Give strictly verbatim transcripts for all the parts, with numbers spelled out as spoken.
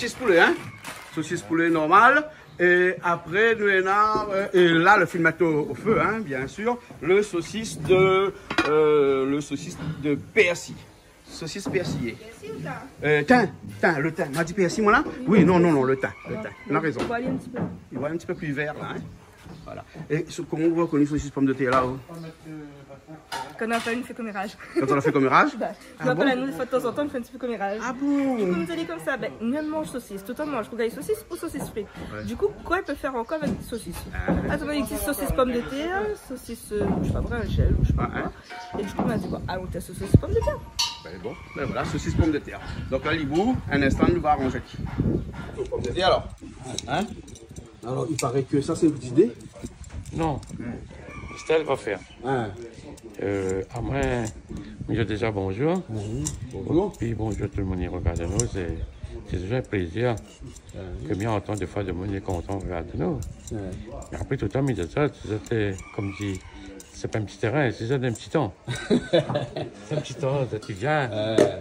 Sosis poulé, hein. Sosis poulé normal. É apré, nou néna, euh, é la, le film est au, au feu, hein, bien sûr. Le sosis de, euh, le sosis de persil. Sosis persillé. Persil ou tin ? Euh, tin, tin, le tin. Ma di persil, moin, la ? Oui, non, non, non, le tin, le tin. Ou la rézon. Ou voi, li lé in ti pé, li lé in ti pé pli vèr, la, hein. Voilà. É so-, koman ou la koni sosis pomdetèr la, oh ? Kan nou la fé in fé koméraz. Kan ou la fé koméraz ? Bah, ah bon ? Anou, nou fé, tazantan, nou fé in ti pé koméraz. Ah bon ? Di kou, nou la di konmsa, bin, nou manz sosis. Toultan nou manz rougay sosis ou sosis frit. Ouais. Di kou, kosa i pé fé ankor avèk sosis ? Ah. Ah, nou la di sosis pomdetèr, sosis, euh, mi koné pa, brinzèl ou mi koné pa koi. Ah, hein. É di kou, nou la di, bon, alon tèst sosis pomdetèr. Bin bon, bin voilà, sosis pomdetèr. Donk la, li bouy, in instan, nou va aranzé. Pomdetèr, alor. Hein ? Alor, i paré ke sa, sé in ti idé. Non. Estelle va fèr. Ah. Euh, amoin, mi di déza bonjour. Mhm. Bonjour. Pi bonjour tout le moun i rogard anou. Sé, sé toultan in plézir. Ah, oui. Ke mi antann défoi de moun lé kontan rogard anou. Ouais. Mé apré, toultan, mi di sa, sé, sé, kom di, sé pa in ti térin, sé sa, in ti tan. Sé in ti tan, sa, ti vien,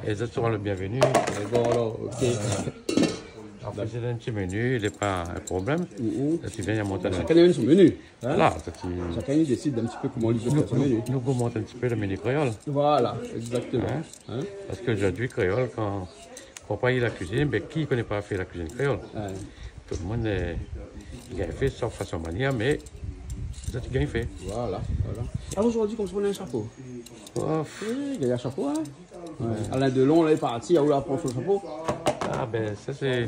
é sa, sera le bienvenu. É bon, alor, ok. Apré, sé in ti meni, lé pa in problèm. Mhm. Sa, ti vien, i mont. Shakinn néna son meni, hein ? Voilà, sa, ti... Shakinn i désid in ti pé koman li vé fé son meni. Nou, nou, nou ogmant in ti pé le meni kréol. Voilà, exactement. Hein ? Hein ? Parske zordi, kréol, kan, kan i fé la kuizine, bin, ki i koné pa fé la kuizine kréol ? Ouais. Tout le moun, euh, i gingn fé son fason, manièr, mé sa, ti gingn fé. Voilà, voilà. Alor zordi, konmsa, ou néna in shapo. Ouf. Oui, gayar shapo, hein. Ouais. Alain Delon, la, lé parti, ou la pran son shapo. Ah, bin, sa, sé,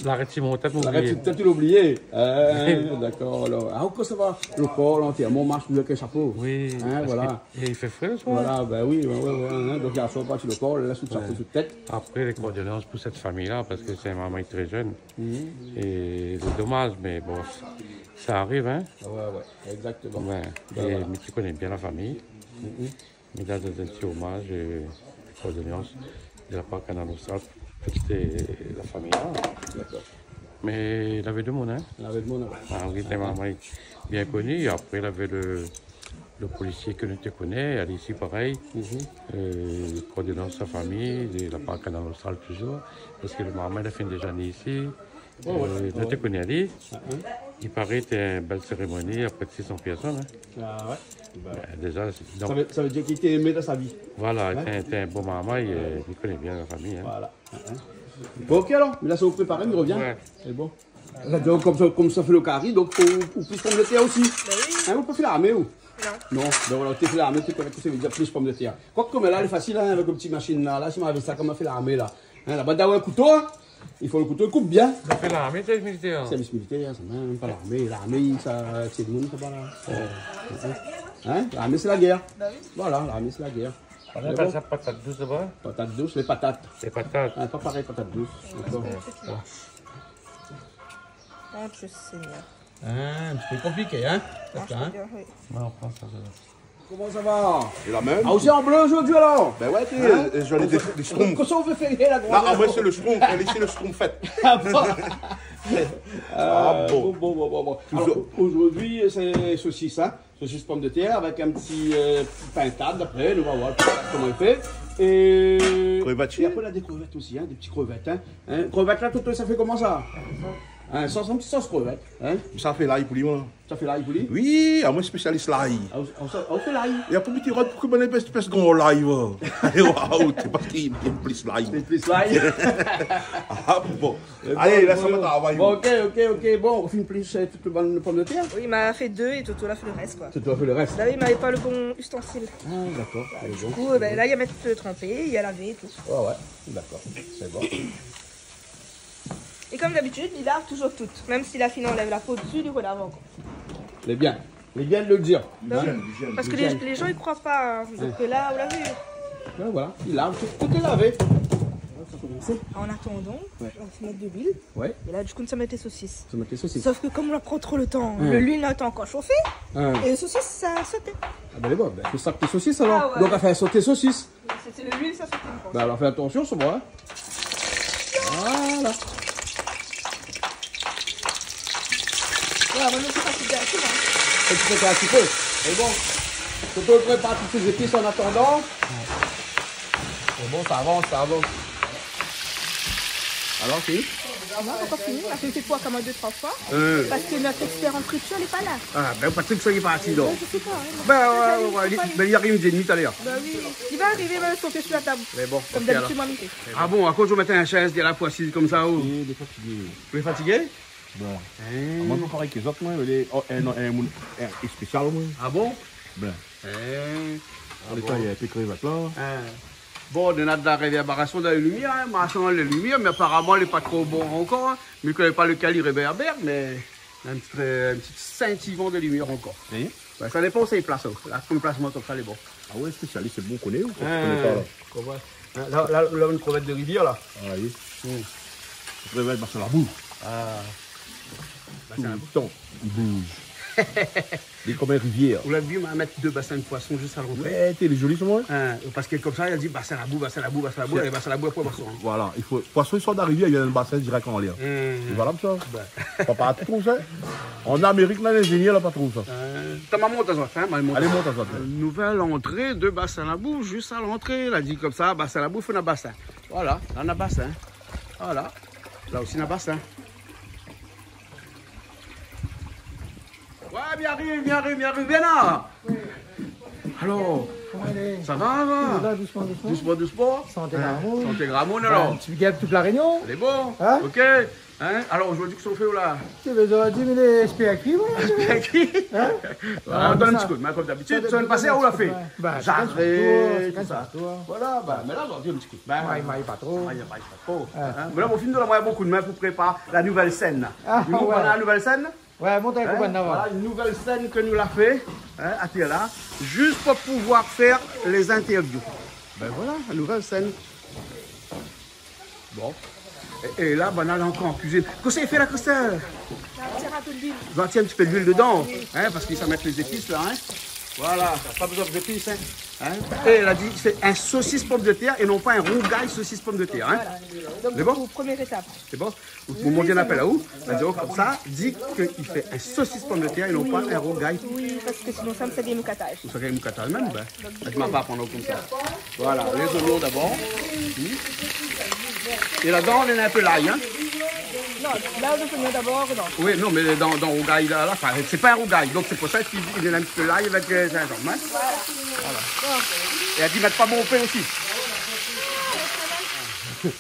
la rèt si mon tèt, mon... La rèt si mon tèt, ou la oublié. Ah, dakor, alor. Ah, ou koné sa va, le kor, lantèrman, i marsh avèk in shapo. Oui, hein, parske voilà. É i fé fré, le soir. Voilà, bin oui, ouais, ouais, ouais, hein. Donk, yèr soir, parti le kor, la, sou shapo, sou tèt. Apré, lé kondoleyans pou sèt famiy-la, parske sé in momon tré jenn. Mhm. É sé domaz, mé bon, sa i ariv, hein. Ouais, ouais, exactement. Ouais. Ben voilà. É mi koné bien la famiy. Mhm. Mi donn in ti omaz, euh, kondoleyans de la par Kanal Austral, pou tout, euh, la famiy, hein. Dakor. Mé lavé demoun, hein. Lavé demoun, ouais. Ah oui, té momon bien koni. Apré, lavé le, le polisié ke nou té koné, ali osi parèy. Mhm. Euh, kondoleyans sa famiy, de la par Kanal Austral touzour, parske le momon la fine dézéné isi. Ouais, ouais. Euh, nou té koné ali. Ah, hein. I paré té in bèl sérémoni, apré sis san pèrsone, hein. Ah ouais. Bin, déza, sé, donk, sa vé, sa vé dir ke li té émé dan sa vi. Voilà, hein ? Té in, té in bon momon, é, euh, li koné bien la famiy, hein. Voilà. Bon, ok, alor, mé la, sa ou prépar, mi rovien. Ouais. Sé bon. La, donk, konmsa, konmsa i fé le kari, donk, fo ou, ou plis pomdetèr osi. Ba oui. Hein, ou pé fé larmé, ou ? Non. Non, donk, voilà, ou té fé larmé, té koné kosa i vé dir plis pomdetèr. Koik, mé la, lé fasil, hein, avèk le ti mashine la, la, si ma fé sa, koman fé larmé, la ? Hein, laba, dan in kouto, hein, i fo le kouto, i koup bien. Sa fé larmé, sèrvis militèr, hein ? Sèrvis militèr, sa, mèm pa larmé. Larmé, sa, sé le moun, sa, voilà. Euh, hein ? Larmé, sé la gèr. Ba oui. Voilà, larmé, sé la gèr. Ou apèl sa patat dous laba ? Patat dous, lé patat. Lé patat. Ah, pa parèy, patat dous. Dakor. Ouais. Ah, Dieu Seigneur. Ah, in ti pé konpliké, hein, sa, hein ? Konpliké, oui. Ouais, ou pran sa, sa. Koman sa va ? É la mèm ? Ah, ou lé an blé zordi, alor ? Bin ouais, té, hein ? Euh, zordi, dé, dé schtroumpf. Kosa ou vé fé la, la... Ah, moin, sé le schtroumpf, èl isi, le schtroumpfèt. Ah bon ? Ah bon. Bon, bon, bon, bon, bon. Touzour. Alor, zordi, sé sosis, hein ? Sosis pomdetèr avèk in ti, euh, pintad, apré, nou va voir koman i fé. É, krevèt, é apré, nou na dé krevèt osi, hein, dé ti krevèt, hein. Hein, krevèt la, Toto, sa i fé koman sa ? Hein, sos, in ti sos krevèt, hein. Sa i fé lay pou li, moin. Sa i fé lay pou li ? Oui, ah, moin, spésialis lay. Ah, ou, ou, ou fé lay ? É apré, mi té rod pou ke bann lé pès, pès gran lay, va. Alé, waouh, sé parske mi èm plis lay. Sé plis lay. Ah bon. Alé, bon, lès amoin travay. Bon, ok, ok, ok. Bon, ou fine plish, euh, tout le bann pomdetèr ? Oui, ma fé dé é Toto la fé le rès, koi. Toto la fé le rès. Ba oui, mi navé pa le bon ustensil. Ah, dakor. Voilà, du kou, euh, bin, la, i sa mèt, euh, tranpé, i sa lavé é tout. Ouais, ouais, dakor. Sé bon. É kom dabitid, li lav touzour tout. Mèm si la fine anlèv la po dsi, li relav ankor. Lé bien. Lé bien de le dir. Ba oui. Lé bien. Parske lé, lé jan i kroi pa, hein. Donk, euh, la, ou la vu. Ouais, voilà. I lav, tout, tout lé lavé. Sa i komans. An atandan, ouais, nou sa mèt de luil. Ouais. É la, du kou, nou sa mèt lé sosis. Sa mèt lé sosis. Sof ke kom nou la pran tro le tan, hein, le luil la té ankor shofé, hein, é lé sosis, sa la soté. Ah bin, lé bon, bin, fo sa ke lé sosis, alor. Ah ouais. Donk, nou va fé soté sosis. Sé, sé le luil, sa, sé in... Bin, alor, fé atansion, sé bon, hein. Voilà. Voilà, mintnan, sa i fé bien, hein. Fo ke sa i fé in ti pé. Sé bon. Fo ke nou prépar tout sé zépis an atandan. Sé bon, sa i avans, sa i avans. Alor, fini ? Non, pankor fini. La fé, fé koi, koman dé, troi foi. Euh. Parske nout ékspèr an fritir lé pa la. Ah, bin, Patrick, sa, li lé parti, donk. Bin, mi koné pa, hein. Bin, ouais, ouais, ouais, ouais, li, bin, li ariv, li vien talèr. Bin oui. Li va arivé, bin, soté su la tab. Mé bon, ok, alor. Kom dabitid, mwin, mi fé. Ah bon, akoz ou mèt in shèz dèrièr la pou asiz konmsa, ou ? Lé fatigé. Ou lé fatigé ? Bon. Hein. Mwin, pa parèy ke zot, mwin, lé, oh, in, in, in, in spésial, mwin. Ah bon ? Bin. Hein. Ah bon. Lé tayé in pé krévèt la. Hein. Bon, nou néna de la révèrbérasion dan lé limièr, hein, marshand lé limièr, mé aparaman, lé pa tro bon ankor, hein. Mi koné pa lékèl i révèrbèr, mé in ti, in ti sintiman de limièr ankor. Oui. Bin, sa dépan ousa i plas, oh. La, pou plasman, sa lé bon. Ah ouais, spésialis, sé bon, koné, ou ? Hein, koné pa, la. Konpran. Hein, la, la, la, in krévèt de rivièr, la. Ah oui. Hmm. Krévèt, bin, sé la bou. Ah. Toultan i bouz. Lé kom in rivièr. Ou la vi, ma mèt dé basin de poison zis a lantré. Ouais, té, lé zoli, sa, mwin. Hein, parske konmsa, li di, basin la bou, basin la bou, basin la bou, é basin la bou, apré, poison. Voilà, i fo, poison, i sort dan la rivièr, li vien dan le basin dirèk anlèr. Hmm. Sé valab, sa. Bin. Pa partou, sa. An Amérik, la, lé zénial, la, pa tro, sa. Euh, ta maman, ta zot, hein, maman. Alé, mont azot, hein. Nouvèl antré de basin la bou, zis a lantré. La di konmsa, basin la bou, fo na basin. Voilà, la, na basin. Voilà. La osi, na basin. Ouais, mi ariv, mi ariv, mi ariv, vien la. Alor, koman i lé ? Sa va, va ? Sa va, dousman, dousman. Dousman, dousman. Santé, hein, gramoun. Santé, gramoun, alor. Bin, ti big up tout La Rényon. Lé bon. Hein ? Ok. Hein ? Alor, zordi, kosa ou fé, ou, la ? Ti vé zordi, mi lé espèki, ouais. Espèki ? Hein ? Ah, donn in ti kou d'min, kom dabitid. Sa, sa, sa, ou la fé ? Bin, jaré, tousa. Voilà, bin, mé la, zordi, in ti kou d'min. May, may pa tro. May, may pa tro. Ouais. Hein ? Mé la, mwin, fine, la, mwin, bonpé d'min pou prépar la nouvèl sèn. Ah, ouais. Nou pran la nouvèl sèn. Ouais, mont in kou d'min, voilà. Voilà, in nouvèl sèn ke nou la fé, hein, atèr la, zis pou pouvoir fé lé zintèrviou. Bin voilà, in nouvèl sèn. Bon. É, é la, banna lé ankor an kuizine. Kosa i fé la, Christelle ? La tir in pé de luil. Va tir in ti pé de luil dedan, hein, parske sa mèt lé zépis la, hein. Voilà, pa bezoin de zépis, hein. Hein ? É la di, sé in sosis pomdetèr é non pa in rougay sosis pomdetèr, hein. Voilà. Donk, sé bon ? Pou premièr étap. Sé bon ? Ou, ou mont in apèl a ou, la di, oh, konmsa, di ke i fé in sosis pomdetèr é non pa in rougay. Oui, parske sinon sa, sa gingn moukataz. Ou sa gingn moukataz mèm, bin. Donk, ma pa aprann aou konmsa. Voilà, lé zoignon dabor. Hmm. É ladan, nou mèt in pé lay, hein. Non, la, nou mèt zoignon dabor, non. Oui, non, mé dan, dan rougay la, la, anfin, sé pa in rougay, donk sé pou sa ki, i mèt in ti pé lay avèk, euh, zinzanm, hein. Voilà. Voilà. Bon. É èl i di mèt pa bonpé osi.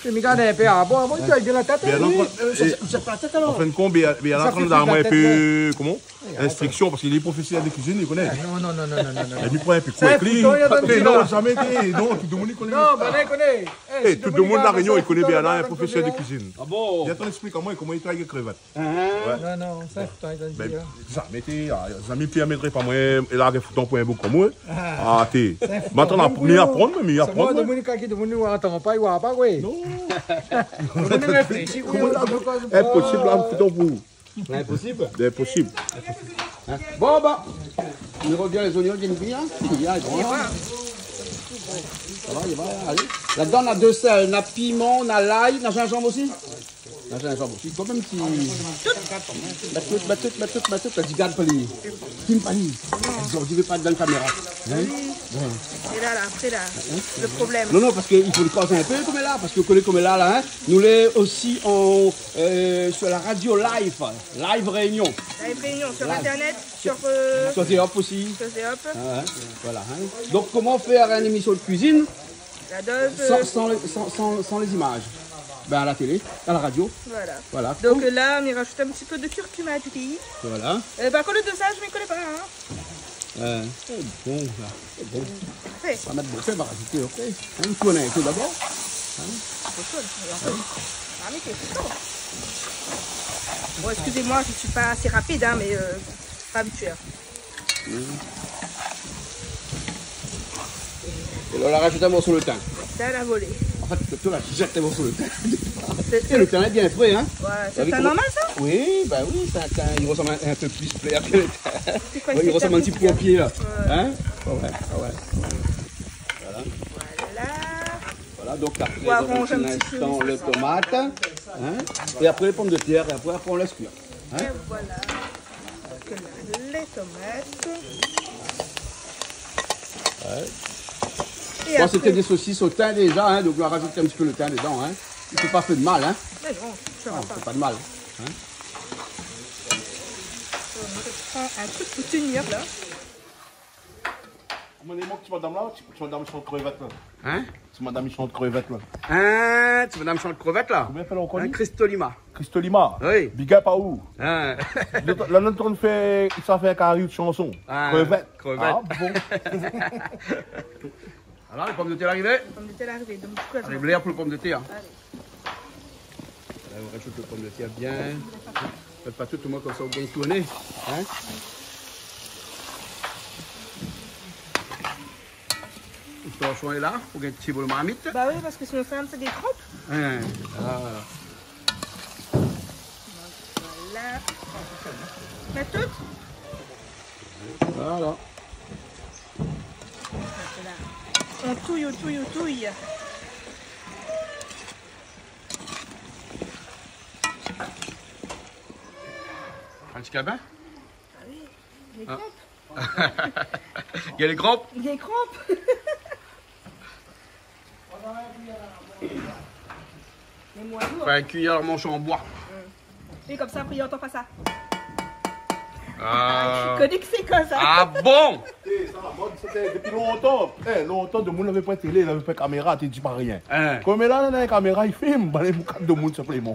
Mi gard in pé, ah bon, bon, ou la gingn la tèt, hein ? Bin non, oui. Euh, sa, sa, sa la tèt, alor. An fin de kont, bin, bin, la, sa, kan sé dan la tèt, mwin, in pé, koman ? Oui, atann. Instriksion, parske li lé profésèr de kuizine, li koné. Ah, non, non, non. É li pran in pé koué avèk li. Sa, in kouto, li la dan le... Non, zamé, té, non, tout le moun i koné. Non, bin, li koné. Eh, tout le moun La Rényon i koné Bernard, in profésèr de kuizine. Ah bon ? Li atann, esplik amwin koman i travay avèk krévèt. Hein ? Ouais. Non, non, sa, fo atann, bin, hein. Zamé, té, ah, zamé i pèrmètré pa mwin, é la, foutan pou in boug kom mwin. Ah. Ah, té. Sa, foutan. Mi atann, mi aprann, mé mi aprann, mwin. Sa, mwin, demoun, kan ki demoun, ou atann pa, ou wa pa, oui. Non. Demoun i réfléshi, oui. Koman la, inposib, la, foutan pou Inposib. Inposib. Hein ? Bon, ba, nou rovien, lé zoignon i vien bien. Bien, bon. Sa va, sa va, alé. Ladan, na de sèl, na piman, na lay, na zinzanm osi. Na zinzanm osi. Kan mèm ti... Mèt tout, mèt tout, mèt tout, mèt tout, la di gard pa li. Film pa li. Zordi i vé pa dan la kaméra. Hein ? Oui. Bon. É la, la, apré, la, le problèm. Non, non, parske i fo li koz in pé, koméla, parske ou koné koméla, la, hein, nou lé osi an, euh, sur la radio live, Live Réunion. Live Réunion, sur Internet, sur, euh, sur Zéop osi. Sur Zéop. Ah ouais, voilà, hein. Donk, koman fé in émision de kuizine san, euh, san, san, san, san lé zimaz ? Bin, à la télé, à la radio. Voilà. Voilà. Donk, euh, la, nou rajout in ti pé de curcuma du pays. Voilà. Euh, par contre, le dosage, mi koné pa, hein. Euh, sé bon, sa. Sé bon. Parfé. Sa va mèt bonpé, va rajouté, ok. Hein, tourn in pé dabor. Hein ? Sé sho, sé sho. Ah, mé sé sho. Bon, excusez-moi, je suis pas assez rapide, hein, mais, euh, pas habituée, hein. Mm. É la, ou la rajout in morso le tin. Sa, la volé. An fèt, ou la zèt in morso le tin. Sé, é le tin lé bien fré, hein. Ouais, sé in tin normal, sa ? Oui, ba oui, sé in tin, i resanm in, in pé plis flèr ke le tin. Sé koi, i resanm in ti pompié, la. Ouais. Hein ? Ah ouais, ah ouais. Voilà. Voilà. Voilà, donk, la, ou aranz in ti pé. Pou aranzé in ti pé. Pou linstan, lé tomat, hein, é apré lé pomdetèr, é apré, apré, ou lès kuir. Hein ? É voilà. Donk la, lé tomat. Ouais. É bon, apré, sété dé sosis o tin déza, hein, donk nou va rajout in ti pé le tin dedan, hein. I fé pa fé de mal, hein. Ah non, tu vas pas. Ah, c'est pas de mal, hein. Euh, moi, je prends un truc pour tenir, là. Koman i lé, mon ti madam la, ti, ti madam i shant krevèt la. Hein ? Ti madam i shant krevèt la. Hein, ti madam i shant krevèt la. Koman i apèl ankor ? Hein, Christolima. Christolima. Oui. Big up à vous. Hein. La, la, nou fé, sa fé kari de shanson. Ah, krevèt. Krevèt. Ah, bon. Alor, lé pomdetèr arivé. Pomdetèr arivé, donk, du kou, ariv lèr pou lo pomdetèr. Alé. La, nou rajout lo pomdetèr bien. Fé pa tout, omoin konmsa ou gingn tourné. Hein ? Lo torshon lé la, pou gingn tibo lo marmit. Ba oui, parske sinon sa, sa i dékranp. Hein, voilà. Voilà. Mèt tout. Voilà. Voilà. On touye, on touye, on touye. Un petit cabin ? Ah oui, les crampes. Il y a les crampes ? Il y a les crampes. Fé in kuiyèr mansh an boi. Mm. Oui, konmsa, apré, i antann pa sa. Ah. Tu connais que c'est comme ça. Ah bon ? Eh, sa la mod, sété dopi lontan. Eh, lontan, demoun lavé pa télé, lavé pa kaméra, té di pa rien. Hein. Koméla, néna kaméra, i film, ba lé moukat demoun, sinpleman.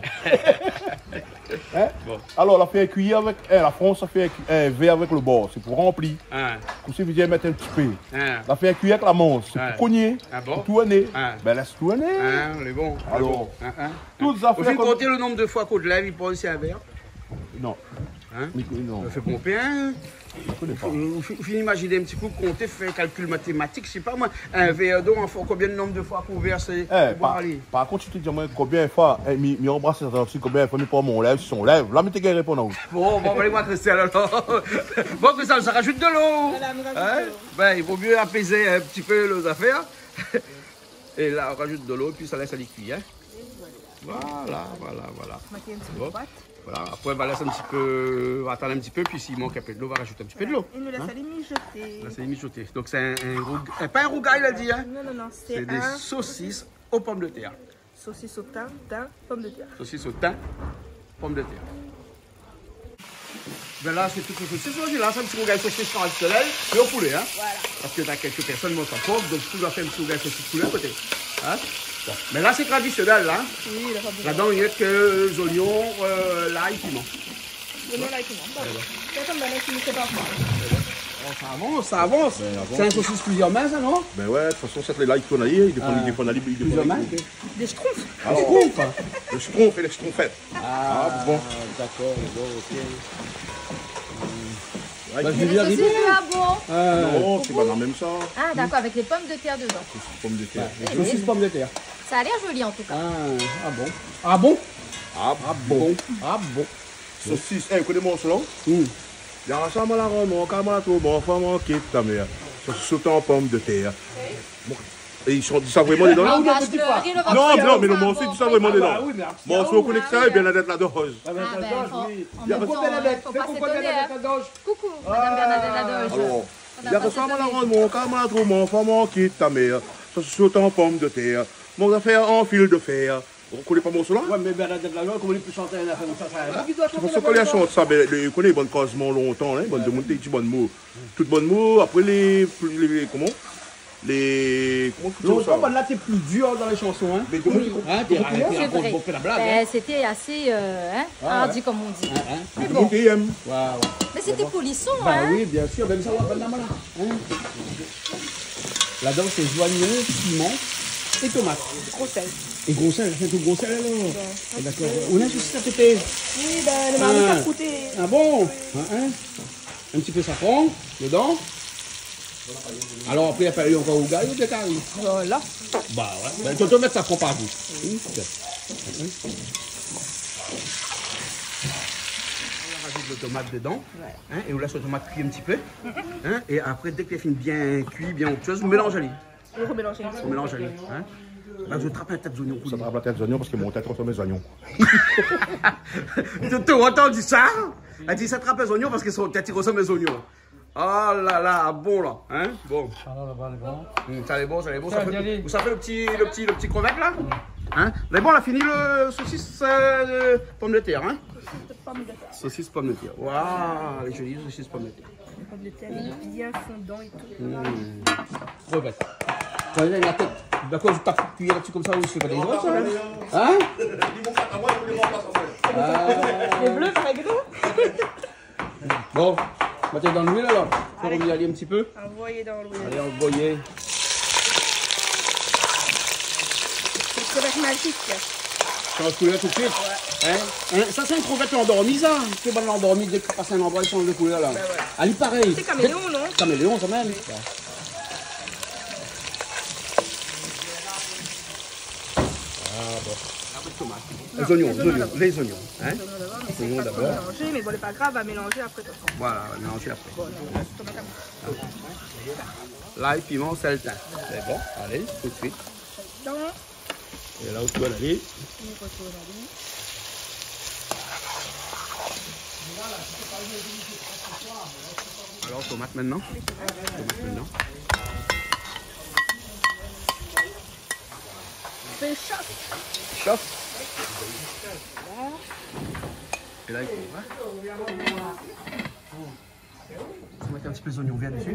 Hein ? Bon. Alor, la fé in kuiyèr avèk, eh, la Frans, sa fé in kui-, in vèr avèk lo bor, sé pou ranpli. Hein. Konmsa, i vé dir mèt in ti pé. Hein. La fé in kuiyèr avèk la mansh, sé pou kogné, pou tourné. Ah bon ? Hein. Ben, lès tourné. Hein, lé bon. Alor, tout zafèr. Ou fine konté lo nonb de foi k'ou lèv, i pran in vèr ? Non. Hein ? Mé non. Fé ponpé, hein ? Mi koné pa. Ou, ou, ou fine imaziné in ti kou, konté, fé in kalkil matématik, sé pa moin, in vèr dolo, an fo-, konbien de nonb de foi k'ou vèrsé ? Eh, par, par kont, si ou té di amoin konbien foi, eh, mi, mi anbras sa, si konbien foi mi pran mon lèv, si son lèv, la, mi té gingn réponn aou. Bon, bon, alé, moin, Christelle, alor. Bon, Christelle, sa rajout dolo. Voilà, nou rajout dolo. Hein ? Ben, i vo mié apézé in ti pé lé zafèr. É la, ou rajout dolo, épi sa lès ali kui, hein. Voilà, voilà, voilà. Mèt in ti pé de pat. Bon. Voilà, apré, nou va lès in ti pé, nou va atann in ti pé, pi si i mank in pé dolo, nou va rajout in ti pé dolo. Hein ? É nou lès ali mijoté. Lès ali mijoté. Donk, sé in, in roug-, eh, pa in rougay, la di, hein ? Non, non, non, sé dé sosis o pomdetèr. Sosis o tin, tin, pomdetèr. Sosis o tin, pomdetèr. Ben la, sé tout sosis. Sosis, la, sé in ti rougay sosis tradisionèl, mé o poulé, hein. Voilà. Parske na kèk pèrsone i manz pa pork, donk, ou va fé in ti rougay sosis poulé a koté. Hein ? Bon. Mé la, sé tradisionèl, la. Oui, la, tradisionèl. Ladan, i mèt ke zoignon, euh, lay, piman. Zoignon, lay, piman. Bon. Voilà. Sa i sanm in ti pé pa. Oh, sa i avans, sa i avans. Ben, i avans. Sé in sosis plizièr min, sa, non ? Ben ouais, de tout fason, sa, lé lay i tourn ali, i défann, i défann ali, i défann ali. Plizièr min, ok. Dé schtroumpf. Ah, schtroumpf, hein. Lo schtroumpf é lé schtroumpfèt. Ah, bon. Ah, dakor, bon, ok. Hmm. Ouais, bah, je vais arriver, hein. Sosis de habon. Euh, non, sé pa la mèm sa. Ah, dakor, avèk lé pomdetèr dedan. Sosis pomdetèr. Ouais, sosis pomdetèr. Sa la lèr zoli, an tou ka. Ah, ah bon. Ah bon ? Ah bon. Ah bon. Sosis, eh, ou koné morso la ? Hmm. Y'a sa, moin la rann, mon kar, moin la trouv, mon fanm, mon kit ta mèr. Sosis o tin pomdetèr. Bon. É i shant, i di sa vréman dedan la ? Ah, ou di pa. Non, non, mé lo morso i di sa vréman dedan. Ah, bah oui, mé morso, ou koné ke sa, é Bernadette Ladoge. Ah, ben, fo, oui. Y'a pa bezoin, fo pa s'étoné, hein. Coucou, madame Bernadette Ladoge. Alor, y'a sa, moin la rann, mon kar, moin la trouv, mon fanm, mon kit ta mèr. Sosis o tin pomdetèr. Mon zafèr an fil de fèr. Ou koné pa morso la ? Ouais, mé Bernadette Ladoge, koman li pé shant in zafèr konmsa, sa, hein ? Sé parske kan li la shant sa, ben, li koné bann kozman lontan, hein, bann demoun té di bann mo. Tout bann mo, apré lé, lé, koman ? Lé, koman i di sa ? Lontan, bann la té pli dir dan lé shanson, hein. Mé demoun té konpran. Hein, té, té rakont bonpé la blag, hein. Ben, sété asé, euh, hein, hardi, konm i di. Hein, hein. Mé bon. Demoun té yèm. Ouais, ouais. Mé sété pou lé son, hein. Bah oui, bien sûr, mèm sa, ouais, bann la, voilà. Hein ? Ladan, sé zoignon, piman é tomat. Gro sèl. É gro sèl, sé tout gro sèl, alor. Ouais. Ah, dakor. Ou néna sosis a koté ? Oui, ben, lo marmit a kouté. Ah bon ? Hein, hein ? In ti pé safran dedan. Alor, apré, i apèl ankor rougay oubien kari ? Alor la. Bah ouais. Ben, ou mèt safran partou. Oui, pètèt. Hein ? Ou rajout lo tomat dedan. Ouais. Hein, é ou lès lo tomat kui in ti pé. Hein, é apré, dèk li fine bien kui, bien ot shoz, ou mélanz ali. Ou remélanz ali. Ou mélanz ali, hein. La, mi trap la tèt zoignon. Sa trap la tèt zoignon parske mon tèt i rosanm zoignon. Ou la antandi sa ? Èl i di sa trap zoignon parske son tèt i rosanm zoignon. Oh la la, bon la, hein ? Bon. Sa la, laba, lé bon. Hmm, sa lé bon, sa lé bon. Sa, sa fé, sa fé lo ti, lo ti, lo ti krevèt la ? Hmm. Hein ? Mé bon, la fini le sosis, euh, pomdetèr, hein ? Sosis pomdetèr. Waouh, lé zoli, sosis pomdetèr. Lé pomdetèr, lé bien fondan é tout. Mmh. Krevèt. Kan néna la tèt, dakor, ou tap kiyèr la dsi konmsa, ou sé pa dé zot, sa, hein ? Hein ? Lé blé, par égzanp. Bon, mèt dan luil alor. Fo rovnir ali in ti pé. Anvoy dan luil. Alé, anvoy. Lé krevèt mazik. Sanz koulèr tout suit. Ouais. Hein ? Hein ? Sa sé in krevèt landormi, sa. Sé bann landormi, dèk i pas in landroi, i sanz de koulèr, la. Bin ouais. Ali parèy. Sé kaméléon, non ? Kaméléon, sa mèm. Ah, bon. Tomat. Non, lé zonion, lé zonion, lé zonion, hein ? Lé zonion dabor, mé sé pa tro mélanzé, mé bon, lé pa grav, va mélanzé apré, de tout fason. Voilà, va mélanzé apré. Bon, non, tomat apré. Lay, piman, sèl, tin. Sé bon, alé, tout suit. Dedan. É la, ou tourn ali. Ou retourn ali. Alor, tomat mintnan. Tomat mintnan. Fé shof. Shof. Voilà. É la, i fo, hein ? Ou mèt in ti pé zonion vèr dsi.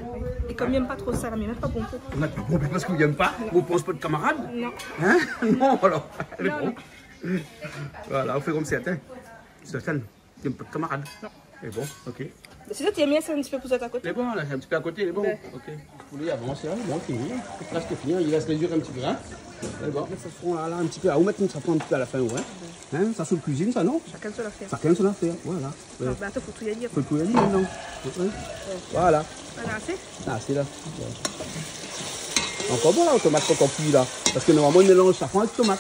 É kom mi yèm pa tro sa, la, mi mèt pa bonpé. Ou mèt pa bonpé parske ou yèm pa, ou pans pa de kamarad ? Non. Hein ? Non, alor. Non, bon. Non. Voilà, ou fé kom sèrtin. Sèrtin. Yèm pa de kamarad. Non. É bon, ok. Mé si sa, ti yèm bien, sé in ti pé pou zot a koté. Lé bon, la, sé in ti pé a koté, lé bon. Ouais. Ok. Poulé i avans, hein. Bon, fini. Prèsk fini, hein. I rès lé zèf in ti pé, hein. Lé bon. Sa fon la, la, in ti pé. Ah, ou mèt sa fon in ti pé a la fin, ouais. Hein, sa sé kuizine, sa, non ? Shakinn son afèr. Shakinn son afèr, voilà. Ouais. Non, mé atann, fo tou ali. Fo tou ali, non ? Ouais. Voilà. Voilà, asé ? Ah, sé la. Ouais. Ankor bon, la, tomat pankor kui, la. Parske normalman, i mélanz shafran avèk tomat.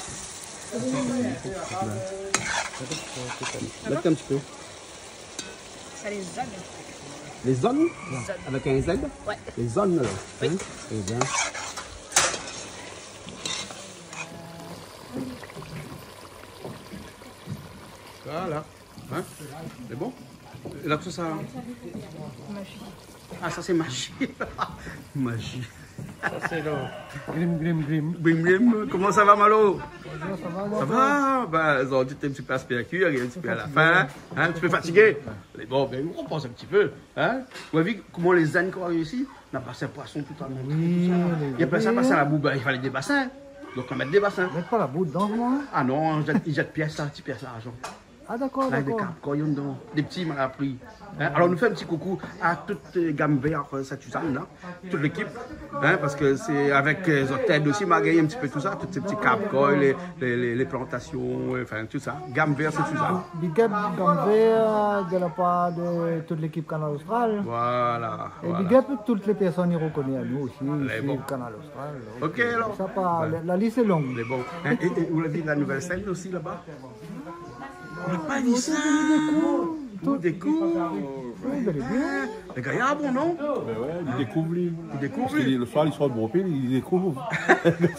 Mèt in ti pé. Sa, lé zone. Lé zone ? Zone. Avèk in Z ? Ouais. Lé zone, alor. Oui. Hein ? Lé zone. Voilà. Hein ? Sé bon ? É la, tout sa. Maji. Ah, sa sé maji. Maji. Sa sé lo grim, grim, grim. Grim, grim. Koman sa va, Malo ? Bonjour, sa va, sa va ? Bin, zordi té in ti pé aspèr kui, in ti pé a la fin. Fatigé. Hein, in ti pé fatigé. Mé bon, bin, ou repos in ti pé. Hein ? Ou la vi koman lé zèn k'ou la réisi ? Na basin poison tout an. Oui, tout sa. Lé, i apèl sa basin la bou, bin, i falé dé basin. Donk, ou mèt dé basin. Mèt pa la bou dedan, koman, hein ? Ah non, i zèt, i zèt pièce, sa, ti pièce larzan. Ah, dakor, dakor. La, dé karp koi dedan. Dé ti, ma la pri. Hein, alor, nou fé in ti koukou a tout, euh, Gam Vèr, euh, Sint-Sizane, la. Tout lékip. Hein, parske sé avèk, euh, zot èd osi, ma la gingn in ti pé tout sa. Tout sé ti karp koi, lé, lé, lé, lé plantasion, euh, anfin, tout sa. Gam Vèr, Sint-Sizane. Big up Gam Vèr, de la par de tout lékip Kanal Austral. Voilà, voilà. É big up tout lé pèrsone i rokoné anou osi, i suiv Kanal Austral. Lé bon. Ok, alor. Sa pa, la, la lis lé long. Lé bon. Hein, é, é ou la vi la nouvèl sèn osi, laba ? Ou la pa vi sa ? Ou dékouv. Oui, bèl é bien. Lé gayar, bon, non ? Bin ouais, li dékouv, li. Li dékouv, li. Parske lo soir, li sort bonpé, li dékouv.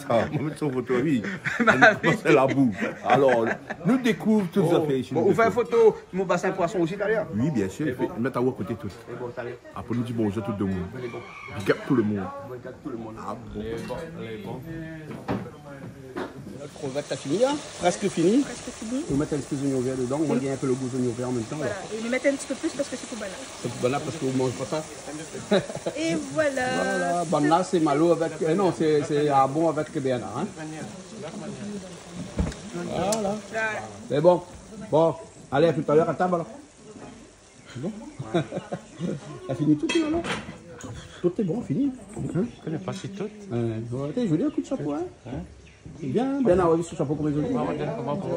Sa, moin, mèt son foto, oui. Bin oui. Sé la bou. Alor, nou dékouv tout zafèr isi, bon, nou dékouv. Ou fé in foto, mon basin poison osi, talèr ? Oui, bien sir. Lé bon. Mèt aou a koté tout. Lé bon, talèr. Apré, nou di bonjour tout demoun. Lé bon. Big up tout le moun. Big up tout le moun. Ah bon. Lé bon, lé bon. Nout krevèt la fini, hein ? Prèsk fini. Prèsk fini. Ou mèt in ti pé zonion vèr dedan. Ou va gingn in pé lo gou zonion vèr an mèm tan, la. Voilà. É mi mèt in ti pé plis parske sé pou banna. Sé pou banna parske ou manz pa sa. É voilà. Voilà. Banna, sé Malo avèk, euh, non, sé, sé Arbon avèk Bernard, hein. Voilà. Voilà. Mé bon. Bon. Alé, a tout talèr a tab, alor. Bon. La fini tout, alor ? Tout lé bon, fini. Hein ? Mi koné pa si tout. Euh, ouais, té zoli, in kou de shapo, hein ? Hein ? Bien, bien, ah oui, se shapo koman zoli. Ouais, ouais, koman pou.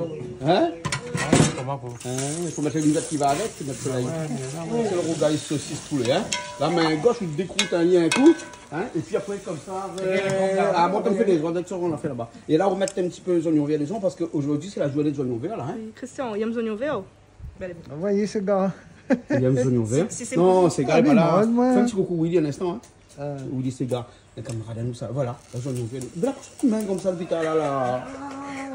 Hein ? Ouais, koman pou. Hein, i fo mèt lé linèt ki va avèk, mèt sa la. Ouais, mé la, ouais. Sé lo rougay sosis poulé, hein. La min gosh, ou dékrout ali in kou, hein, épi apré, konmsa, euh, ah, bon, konm fé dé, on a fé laba. É la, ou mèt in ti pé zonion vèr dedan, parske zordi, sé la zourné dé zonion vèr, la, hein. Oui, Christian, ou yèm zonion vèr ? Bin, lé bon. Anvoy séga. Ou yèm zonion vèr ? Si, si, sé bon. Non, séga lé pa la. Ah oui, moin. Fé in ti koukou Willy in instan, hein. Ah. Willy séga, lo kamarad anou sa. Voilà, la zonion vèr. Bin la, konmsa, lo pita la, la.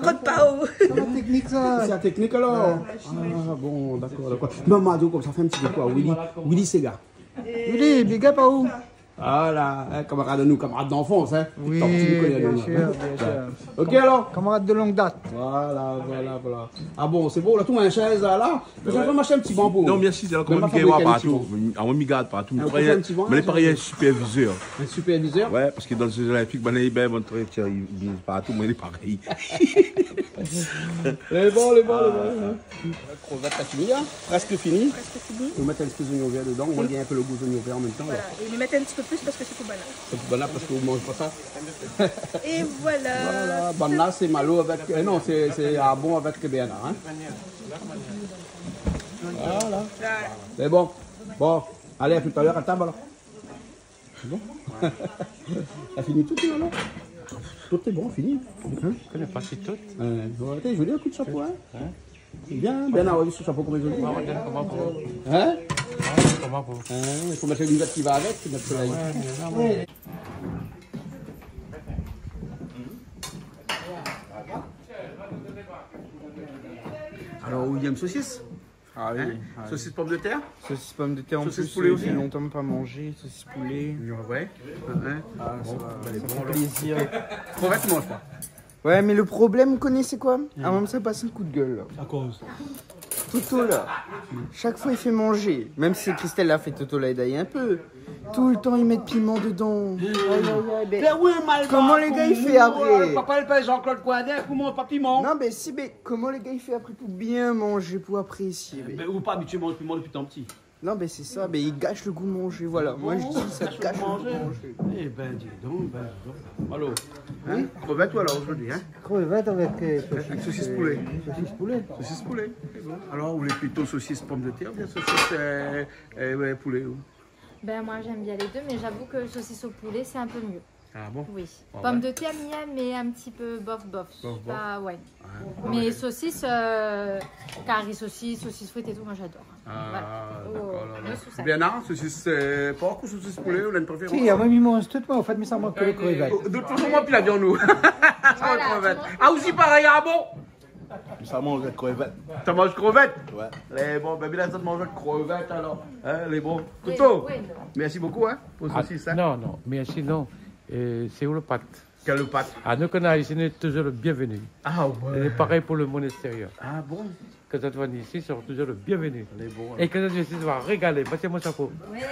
Kot pa ou. Sé la teknik, sa. Sé la teknik, alor. Ouais. Ah, bon, dakor, dakor. Non, ma di konmsa, fé in ti koukou a Willy. Willy séga. Willy, big up aou. Voilà, hein, kamarad anou, kamarad d'anfans, hein. Oui, bien sûr, bien sûr. OK, alor. Kamarad de longue date. Voilà, voilà, voilà. Ah bon, sé bon, la, tout in shèz la, la. Mé sa va marsh in ti banbou. Non, mèrsi, sé la. Mé koman ma mi fanm gingn oir in ti partou banbou. Ah, moin, mi gard partou. Hein, ou fé in ti banbou, super vizèr. In super vizèr ? Ouais, parske dan lé Jeux Olympiques, bin, li, bin, bon, trèt, li, li, partou, moin, li lé parèy. Lé bon, lé bon, lé bon, hein. Krovèt la fini, hein ? Prèsk fini. Prèsk fini. Ou mèt in ti pé zoignon vèr dedan. Ou va gingn in pé lo gou zoignon vèr an mèm tan, la. Voilà. É mi mèt in ti pé plis parske sé pou banna. Sé pou banna parske ou manz pa sa. É voilà. Voilà. Banna, sé Malo avèk, euh, non, sé, sé Arbon avèk Bernard, hein. Voilà. Voilà. Mé bon. Bon. Alé, a talèr a tab, alor. Sé bon ? La fini tout, alor ? Tout lé bon, fini. Hein ? Mi koné pa si tout. Euh, ouais, atann, mi vé dir, kout shapo, hein. Hein ? Bien, bien, ah oui, shapo koman i lé zoli. Ouais, ouais, koman pou. Hein ? Ouais, koman pou. Hein, i fo mèt lé linèt ki va avèk, i fo mèt solèy. Ouais, mé non, mé... Alor, ou yèm sosis ? Ah oui, ah oui. Hein ? Sosis pomdetèr ? Sosis pomdetèr an plis, sa fé lontan mi la pa manzé, sosis poulé. Ouais. Hein, hein. Ah, bon, sa va, bin, sa fé plézir. Krovèt, mi manz pa. Ouais, mé lo problèm, ou koné sé koi ? Hmm. Ah, moin, sa pass in kou d'gèl, la. Akoz ? Toto, la. Shak foi, li fé manzé. Mèm si Christelle la fé, Toto la èd in pé. Toultan, li mèt piman dedan. Aïe, aïe, aïe, bin, koman lo gars i fé apré ? Papa i apèl Jean-Claude Coindin, koman pa piman ? Non, bin si, bin, koman lo gars i fé apré pou bien manzé, pou aprésié, bin ? Bin, ou pa abitié manz piman dopi tan pti. Non, bin sé sa, bin, i gash lo gou manzé, voilà. Moin, mi di, sa gash lo gou manzé. Eh bin, di donk, bin, di donk. Alor, hein ? Krovèt ou alor zordi, hein ? Krovèt avèk, euh, sosis, sosis poulé. Sosis poulé. Sosis poulé. Sé bon. Alor, ou lé plito sosis pomdetèr oubien sosis, euh, euh, ouais, poulé, ou ? Ben, moi, j'aime bien les deux, mais j'avoue que saucisse au poulet, c'est un peu mieux. Ah bon ? Oui. Ah ouais. Pomdetèr, mi yèm, mé in ti pé bof, bof. Bof, bof. Sé pa, ouais. Ouais. Mé sosis, euh, kari sosis, sosis frit é tou, moin, j'adore. Ah, dakor, alor. Voilà. Bernard, sosis, euh, pork ou sosis poulé, ou na in préférans ? Si, ah, moin, mi manz tout, moin, an fèt, mé sa mank lo krovèt. De tout fason, moin, pi la viann, nou. Voilà, krovèt. Ah, ou osi parèy, ah bon ? Sa manz krovèt. Sa manz krovèt ? Ouais. Lé bon, bin, Bernard, sa manz krovèt, alor. Hein, lé bon. Oui, Toto, oui, non. Merci beaucoup, hein, pour le saucisse, hein. Non, non, merci, non. Euh, sé ou lo pat ? Kèl pat ? Ah, nou, kan nou ariv isi, nou lé toujour lo bienvenu. Ah ouais. É parèy pou lo moun èkstérièr. Ah bon ? Kan zot i vien isi, zot lé toujour lo bienvenu. Lé bon, alor. É kan zot i vien isi, zot va régalé. Pass amoin shapo. Ouais.